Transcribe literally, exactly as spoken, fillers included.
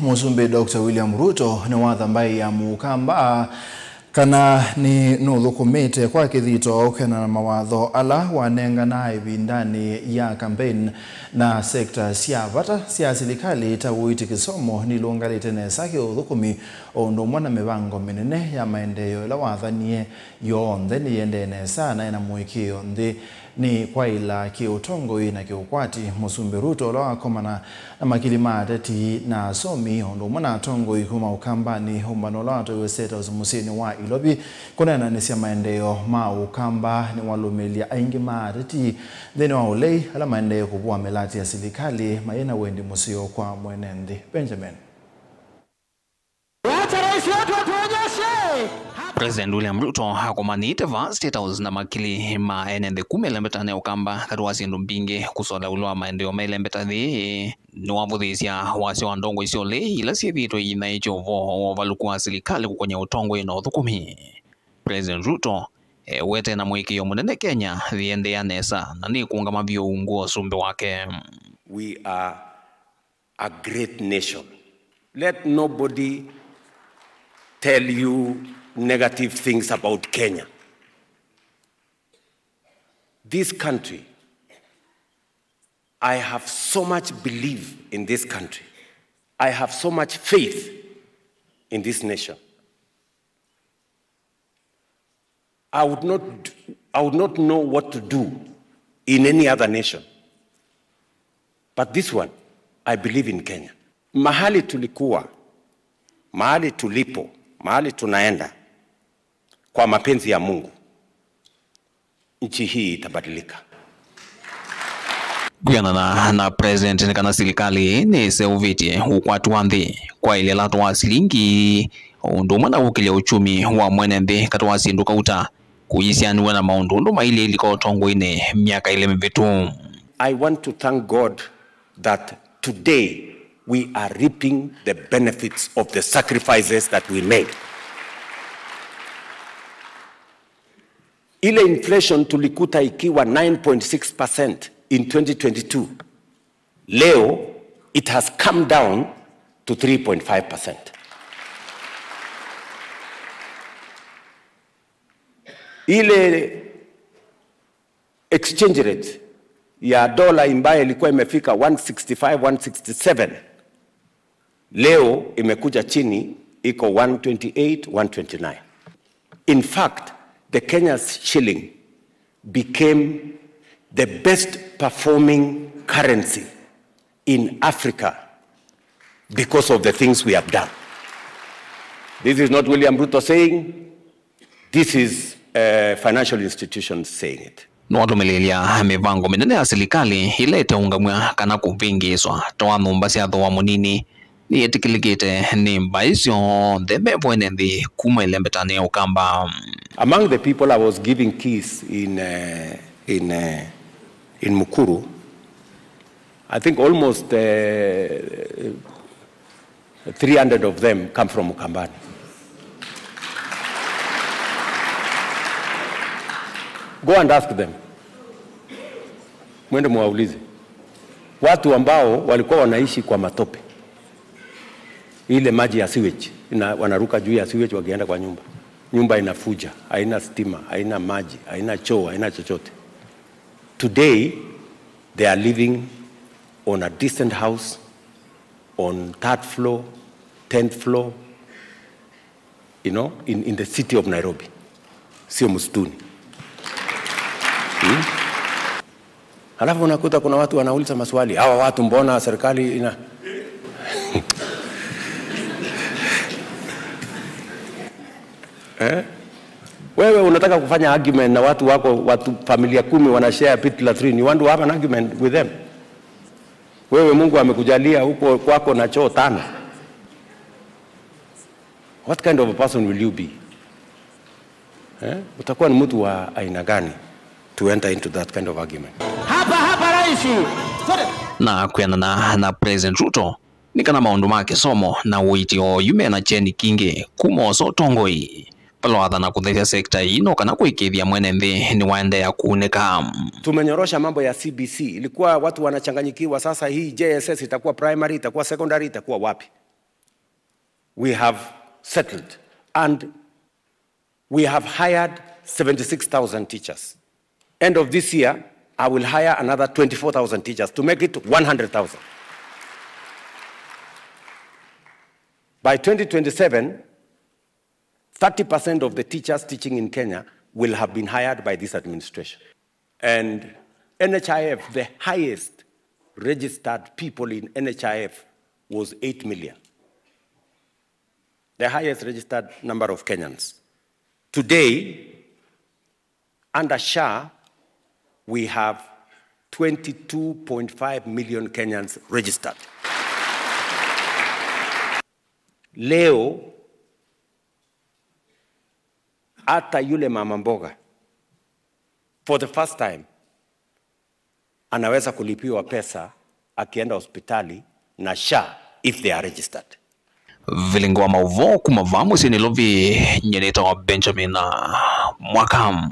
Mũsumbĩ Doctor William Ruto nĩwatha mbaĩ ya Mũkamba kana nĩ nũthũkũmĩte kwa kĩthito kwĩanana na mawatho ala wanengana ĩvindanĩ ya campaign, na sekta sya vata sya silikalĩ ta ũiiti, kĩsomo nilũngalĩte nesa kĩũthũkũmi, o ũndũ ũmwe na mĩvango mĩnene ya maendeeo ĩla wathanie yonthe nĩyĩendee nesa na ena mũĩkĩĩo nthĩ nĩ kwaĩla kĩũtongoi na kĩũkwati. Mũsumbĩ Ruto, ũla wakomana na makili ma ateti na asomi, o ũndũ ũmwe na atongoi kuma Ũkambanĩ, ũmbano ũla watwaiwe State House mũsyĩnĩ wa Ilovi kũneenanĩsya maendeeo ma Ũkamba, nĩwalũmĩlya aingĩ ma ateti nthĩnĩ wa ũlei ala maendee kũvũa mĩlatĩ ya silikalĩ mayĩ na wendi mũseo kwa mwene nthĩ. Benjamin. Wacha rais wetu atuonyeshe. President William Ruto akomanĩte vaa State House na makili ma ene nthĩ kuma ĩlembetanĩ ya Ũkamba. Katĩ wa syĩndũ mbingĩ, kũsola ĩũlũ wa maendeeo ma ĩlembeta yĩĩ nĩwavũthĩĩsya wasya wa ndongoi sya ũlei ila syĩthĩĩtwe iinaĩtye ũvoo wa ũvalũku wa silikalĩ kũkony'a ũtongoi na ũthũkũmi. President Ruto ewete na mũĩkĩĩo mũnene Kenya yĩendeea nesa na nĩkũũngama vyũ ungu wa ũsumbĩ wake. We are a great nation. Let nobody tell you negative things about Kenya. This country, I have so much belief in this country. I have so much faith in this nation. I would not, I would not know what to do in any other nation. But this one, I believe in Kenya. Mahali tulikuwa, mahali tulipo, mahali tunaenda, kwa mapenzi ya Mungu, nchi hii itabadilika. Kwĩanana na president nĩ kana silikalĩ nĩseũvĩtye ũkwati wa nthĩ, kwaĩlya lato wa silingi, ũndũ ũmwe na kũkĩlya uchumi wa mwene nthĩ katĩ wa syĩndũ kauta kũisianĩw'a na maũndũ ũndũ mailyĩ ilika ũtongoinĩ myaka ĩlĩ mĩvĩtu. I want to thank God that today we are reaping the benefits of the sacrifices that we made. Ile inflation tulikuta ikiwa nine point six percent in twenty twenty-two, leo it has come down to three point five percent. Ile exchange rate ya dola ambayo ilikuwa imefika one sixty-five, one sixty-seven, leo imekuja chini, iko one twenty-eight, one twenty-nine. In fact, the Kenya's shilling became the best performing currency in Africa because of the things we have done. This is not William Ruto saying, this is, uh, financial institutions saying it. Nĩwalũmĩlĩlya mĩvango mĩnene ya silikalĩ ĩla ĩteũngamw'a kana kũvĩngĩĩswa, ta wa nyũmba sya thooa mũnini, nĩyĩtĩkĩlĩkĩte nĩ mbaĩ syonthe mevo ene nthĩ kuma ĩlembetanĩ ya Ũkamba. Among the people I was giving keys in, uh, in, uh, in Mukuru, I think almost, uh, three hundred of them come from Ukambani. Go and ask them. Mwende mwaulize. Watu ambao walikuwa wanaishi kwa matope. Ile maji ya sewage, ina-, wanaruka juu ya sewage wakienda kwa nyumba. Nyumba inafuja, haina stima, haina maji, haina choo, haina chochote. Today, they are living on a decent house, on third floor, tenth floor, you know, in, in the city of Nairobi. Sio msituni. Hmm? Alafu unakuta kuna watu wanauliza maswali, "Hawa watu mbona serikali ina-" Eh? Wewe unataka kufanya argument na watu wako, watu familia kumi wana share pit latrine. You want to have an argument with them? Wewe Mungu amekujalia huko kwako na choo tano. What kind of a person will you be? Eh? Utakuwa ni mtu wa aina gani to enter into that kind of argument? Hapa, hapa, rais. Sote. Na kwĩanana na President Ruto, nĩ kana maũndũ ma kĩsomo na ũiiti oyu mena kyeni kingĩ kuma osa ũtongoi. Vala wathana kũthethya sekta ĩĩ no kana kũĩkĩĩthya mwene nthĩ nĩwaendeea kũunĩka. Tumenyorosha mambo ya C B C. Ilikuwa watu wanachanganyikiwa, sasa hii J S S itakuwa primary, itakuwa secondary, itakuwa wapi? We have settled and we have hired seventy-six thousand teachers. End of this year, I will hire another twenty-four thousand teachers to make it one hundred thousand. By twenty twenty-seven, thirty percent of the teachers teaching in Kenya will have been hired by this administration. And N H I F, the highest registered people in N H I F was eight million. The highest registered number of Kenyans. Today, under SHA, we have twenty-two point five million Kenyans registered. Leo, hata yule mama mboga, for the first time, anaweza kulipiwa pesa akienda hospitali na SHA if they are registered. Vilingi wa maũvoo kuma vaa mũsyĩ Nairobi, nyie nĩtawa Benjamin Mwaka.